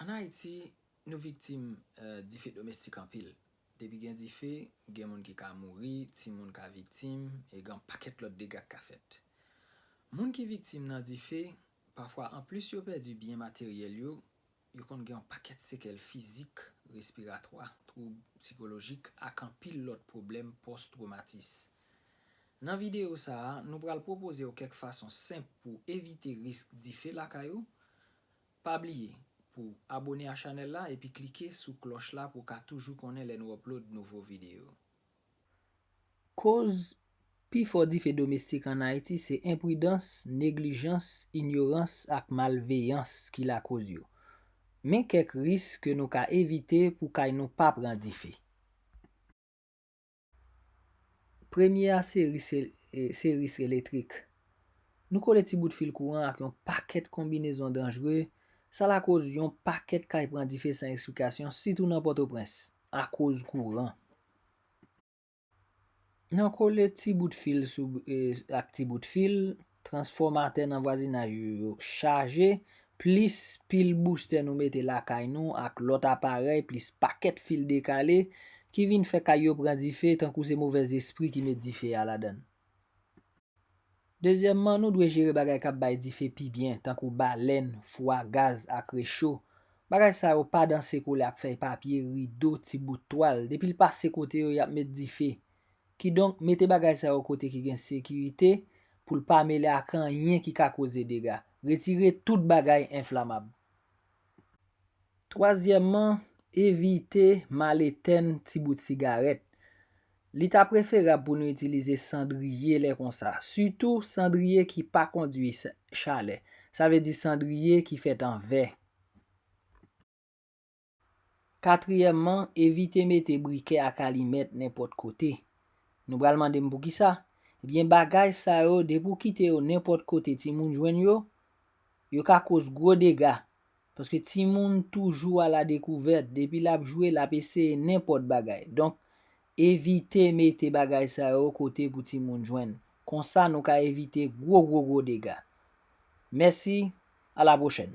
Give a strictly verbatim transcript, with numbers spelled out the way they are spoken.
Ann Ayiti, nou viktim, eh, dife domestik anpil. Depi gen dife, gen moun ki ka mouri, timoun ka viktim, e gen yon pakèt lòt dega k ka fèt. Moun ki viktim nan dife, pafwa, anplis yo pèdi byen materyèl yo, yo konn gen yon pakèt sekèl fizik, respiratwa, twoub sikolojik ak anpil lòt pwoblèm pòs-twomatis. Nan videyo sa a, nou pral pwopoze w kèk fason senp pou w evite risk dife lakay ou. Pa bliye pou w abone a chanèl la epi klike sou klòch la pou w ka toujou konnen lè nou upload nouvo videyo. Koz pi fò dife domestik ann Ayiti se enpridans, neglijans, inyorans ak malveyans ki lakoz yo. Men kèk risk ke nou ka evite pou kay nou pa pran dife. Premye a se risk, e, se risk elektrik. Nou kole ti bout fil kouran ak yon pakèt konbinezon danjre, sa lakoz yon pakèt kay pran dife san eksplikasyon, sitou nan Pòtoprens, akoz kouran. Nan kole ti bout fil sou, e, ak ti bout fil, transfòmatè nan vwazinaj yo, yo chaje, plis pil boustè nou mete lakay nou ak lòt aparèy, plis pakèt fil dekale ki vin fè kay yo pran dife tankou se movèzespri ki met dife a ladan l. Dezyèmman, nou dwe jere bagay k ap bay dife pi byen, tankou balèn, fwa, gaz ak recho. Bagay sa yo pa danse kole ak fèy papye, rido, ti bout twal. Depi l pase kote yo, y ap met dife. Kidonk, mete bagay sa yo kote ki gen sekirite pou l pa mele ak anyen ki ka koze dega. Retire tout bagay enflamab. Twazyèmman, evite mal etèn ti bout sigarèt. Li ta preferab pou nou itilize sandriye lè konsa, sitou sandriye ki pa kondui sa-, chalè, sa vle di sandriye ki fèt an vè. Katriyèmman, evite mete brikè ak alimèt nenpòt kote. Nou pral mande m poukisa? Ebyen, bagay sa yo, depi w kite yo nenpòt kote timoun jwenn yo, yo ka koz gwo dega. Paske timoun toujou aladekouvèt, depi l ap jwe, l ap eseye nenpòt bagay. Donk, evite mete bagay sa yo kote pou timoun jwenn. Konsa, nou ka evite gwo, gwo, gwo dega. Mèsi, a la pwochèn.